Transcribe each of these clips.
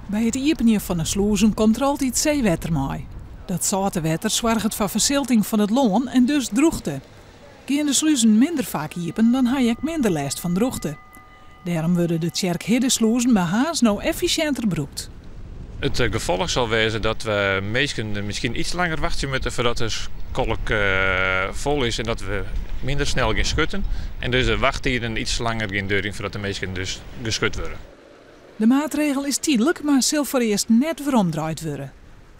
By it iepenjen fan de slûzen komt der altyd seewetter mei. Dat sâlte wetter soarget foar fersilting fan it lân en dus drûchte. Gean de sluzen minder faak iepen, dan ha je ek minder lêst fan drûchte. Dêrom wurde de Tsjerk Hiddeslûzen by Harns no effisjinter brûkt. It gefolch sil wêze dat we minsken miskien iets langer wachtsje moatte foardat de kolk fol is en dat we minder snel gean skutten. En dus de wachttiden iets langer gean duorjen foardat de minsken dus geskut wurde. De maatregel is tydlik, mar sil foarearst net weromdraaid wurde.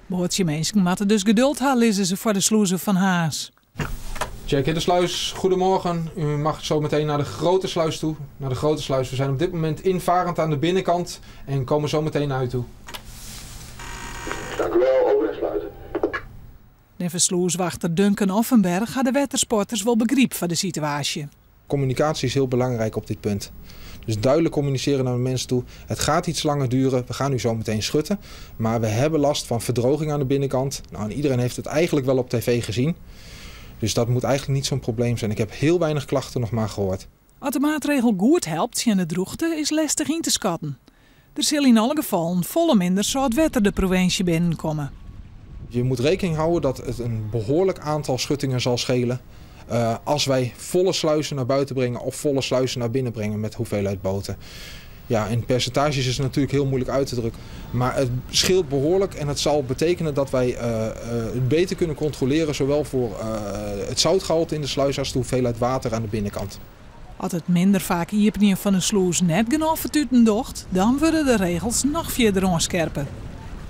Boatsjeminsken moatte dus geduld ha, lizze se foar de slûzen fan Harns. Tjerk Hiddesluis, goedemorgen. U mag zo meteen naar de grote sluis toe. Naar de grote sluis. We zijn op dit moment invarend aan de binnenkant en komen zo meteen naar u toe. Dank u wel, over en sluiten. Neffens slûswachter Duncan Offenberg ha de wettersporters wol begryp foar de situaasje. Communicatie is heel belangrijk op dit punt. Dus duidelijk communiceren naar de mensen toe. Het gaat iets langer duren. We gaan nu zo meteen schutten. Maar we hebben last van verdroging aan de binnenkant. Nou, en iedereen heeft het eigenlijk wel op tv gezien. Dus dat moet eigenlijk niet zo'n probleem zijn. Ik heb heel weinig klachten nog maar gehoord. As de maatregel goed helpt tsjin de drûchte is lestich yn te skatten. Der sil yn alle gefallen folle minder sâlt wetter de provinsje binnenkomme. Je moet rekening houden dat het een behoorlijk aantal schuttingen zal schelen als wij volle sluizen naar buiten brengen of volle sluizen naar binnen brengen met hoeveelheid boten. Ja, in percentages is het natuurlijk heel moeilijk uit te drukken. Maar het scheelt behoorlijk en het zal betekenen dat wij het beter kunnen controleren, zowel voor het zoutgehalte in de sluis als de hoeveelheid water aan de binnenkant. As it minder faak iepenjen fan de slûs net genôch fertuten docht, dan wurde de regels noch fierder oanskerpe.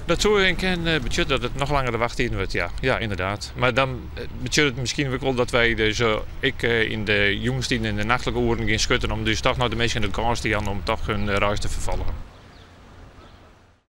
Dat soe kin betsjutte dat it noch langer de wachttiden wurdt, ja. Ja, ynderdaad. Mar dan betsjut it miskien ek wol dat wy dus ek yn de jûnstiden en de nachtlike oeren gean skutten om dus toch noch de minsken de kâns te jaan om toch hun reis te ferfolgjen.